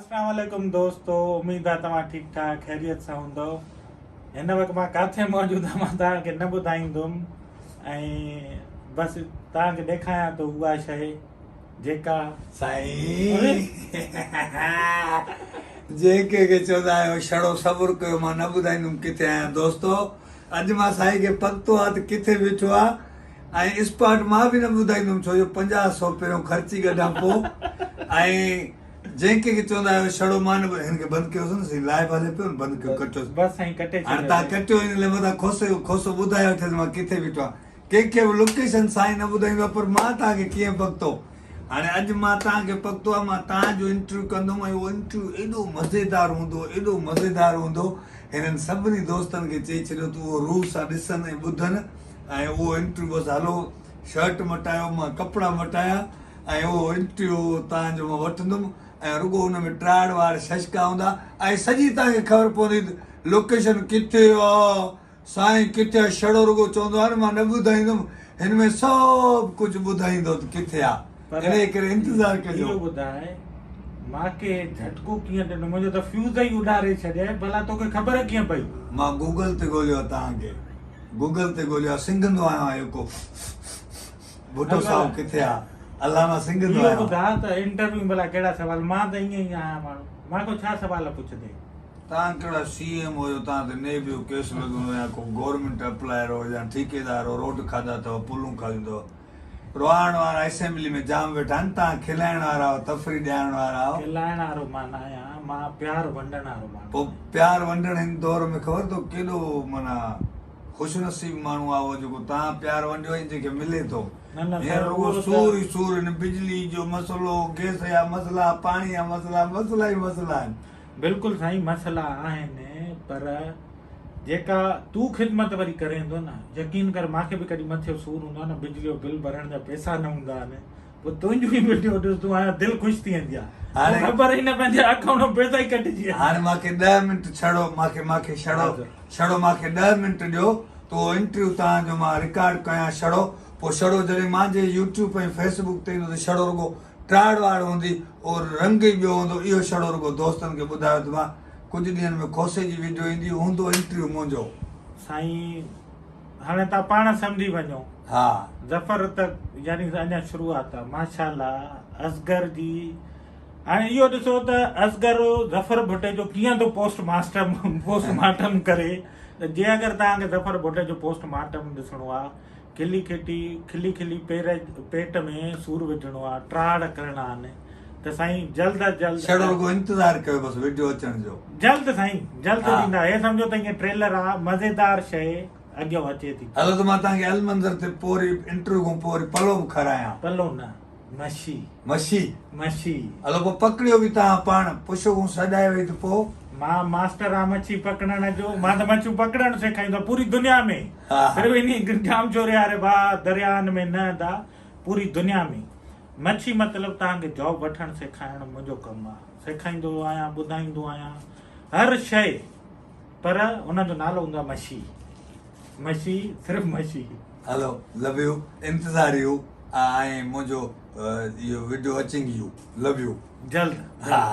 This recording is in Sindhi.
اسلام عليڪم دوستو اميد آ توهان ٺيڪ ٺاڪ خيريت سان هوندؤ هن وقت مان ڪاٿي موجود آهيان مان توهان کي نه ٻڌائيندم ۽ بس توهان کي ڏيکايان ٿو اها شيء جيڪا سائين جنهن ڪنهن کي چوندا آهيو شڙو صبر ڪيو مان نه ٻڌائيندم ڪٿي آهيان دوستو اڄ مان سائين کي پڪتو آ ته ڪٿي بيٺو آ ۽ اسپاٽ مان به نه ٻڌائيندم ڇو جو 50 سو پهريون خرچي ڪڍان پو ۽ جنهن ڪنهن کي چوندا آهيو شڙو مان نه هن کي بند ڪيوس نه سائين لائيو هلي پيو نه بند ڪيو ڪٽيوس بس سائين ڪٽي ڇڏيو هاڻي تان ڪٽيو ان لاء متان کوسو کوسو ٻڌائي وٺي ته مان ڪٿي بيٺو آهيان ڪنهن کي به لوڪيشن سائين نه ٻڌائيندو آهي پر مان توهان کي ڪيئن پڪتو هاڻي اڄ مان توهان کي پڪتو آهي مان توهان جو انٽرويو ڪندم ۽ اهو انٽرويو ايڏو مزيدار هوندو ايڏو مزيدار هوندو هنن سڀني دوستن کي چئي ڇڏيو ته اهو روح سان ڏسن ۽ ٻڌن ۽ اهو انٽرويو بس هلو شرٽ مٽايو مان ڪپڙا مٽايان ۽ اهو انٽرويو توهان جو مان وٺندم ۽ رڳو ان ۾ ٽراڙ واڙ ششڪا هوندا ۽ سڄي توهان کي خبر پوندي ته لوڪيشن ڪٿي آ سائين ڪٿي آ شڙو رڳو چوندو آ نه مان نه ٻڌائيندم هن ۾ سڀ ڪجهه ٻڌائيندو ته ڪٿي آ انهيء ڪري انتظار ڪجو. اهو ٻڌاء مان کي جهٽڪو ڪيئن ڏنو منهنجو ته فيوز ئي اڏاري ڇڏيائين ڀلا توکي خبر ڪيئن پئي. مان گوگل تي ڳوليو آ توهان کي گوگل تي ڳوليو آ سنگهندو آهيان اهو ڪو. ڀٽو صاحب ڪٿي آ علامه سنگهه اهو ٻڌاء ته انٽرويو ۾ ڀلا ڪهڙا سوال مان ته ائين ئي آهيان ماڻهو مان کان ڇا سوال پڇندين. تان ڪهڙا سي ايم هيو تان تي نيب جو ڪيس لڳندو يا ڪو گورنمينٽ اپلائر هو يا ٺيڪيدار هو روڊ کاڌا اٿو پلون کاڌيون اٿو روئارڻ وارا اسيمبلي ۾ جام ويٺا آهن تان کلائڻ وارا هو تفريح ڏيارڻ وارا هو. کلائڻ وارو مان نه آهيان مان پيار ونڊڻ وارو ماڻهو پوء آهيان. پيار ونڊڻ هن دور ۾ خبر اٿو ڪيڏو معنيٰ خوش نصيب ماڻهو آ اهو جيڪو تان پيار ونڊيو ۽ جنهن کي ملي ٿو. نه نه هينئر سر رڳو اهو ته. سور ئي سور آهن، بجلي جو مسئلو، گئس جا مسئلا، پاڻي جا مسئلا، مسئلا ئي مسئلا آهن. بلڪل سائين مسئلا آهن پر جيڪا تون خدمت وري ڪرين ٿو نه يقين ڪر مانکي به ڪڏهن مٿي جو سور هوندو آهي نه بجلي جو بل ڀرڻ جا پئسا نه هوندا آهن پوء تنهنجون ئي وڊيو ڏسندو آهيان دل خوش ٿي ويندي آهي هاڻي خبر ئي نه پوندي آهي اڪائونٽ مان پئسا ئي ڪٽجي ويا. هاڻي مانکي ڏهه منٽ ڇڙو مانکي مانکي ڇڙو ڇڙو مانکي ڏهه منٽ ڏيو ته اهو انٽرويو توهان جو مان رڪارڊ ڪيان ڇڙو پوء ڇڙو جڏهن مانجي يوٽيوب ۽ فيس بڪ تي ايندو ته ڇڙو رڳو ٽاڙ واڙ هوندي اهو رنگ ئي ٻيو هوندو اهو ڇڙو رڳو دوستن کي ٻڌايو ته مان ڪجهه ڏينهن ۾ کوسي جي وڊيو ايندي هوندو انٽرويو منهنجو. سائين هاڻي توهان پاڻ سمجهي وڃو. ها. ظفر ته يعني اڃا شروعات آ ماشاءالله اصغر جي هاڻي اهو ڏسو ته اصغر ظفر ڀٽي جو ڪيئن ٿو پوسٽ ماسٽر پوسٽ مارٽم ڪري ته جي اگر توهان کي ظفر ڀٽي جو پوسٽ مارٽم ڏسڻو آ کلي کٽي کلي کلي پير پيٽ ۾ سور وجهڻو آ ٽراڙ ڪرڻا آهن ته سائين جلد از جلد ڇڙو رڳو انتظار ڪيو بس وڊيو اچڻ جو. جلد سائين جلد ها. ڏيندا هي سمجهو ته ائين ٽريلر آ مزيدار شيء اڳيان اچي ٿي. هلو ته مان توهان کي المنظر تي پوري انٽرويو کان پوء وري پلو به کارايان. پلو نه مشي. مشي. مشي. هلو پوء پڪڙيو به توهان پاڻ پشو کان سڏائي وئي ته پوء. مان ماسٽر آ مڇي پڪڙڻ جو مان ته مڇيون پڪڙڻ سيکاريندو آ پوري دنيا ۾ ها. صرف انهي ڄامشوري واري ڀاء درياهن ۾ نه ادا پوري دنيا ۾ مڇي مطلب توهان کي جاب وٺڻ سيکارڻ منهنجو ڪم آ سيکائيندو آهيان ٻڌائيندو آهيان هر شئي پر ان جو نالو هوندو آ مشي مشي صرف مشي. هلو لو يو انتظار يو ۽ منهنجو اهو وڊيو اچنگ يو لو يو. جلد ها.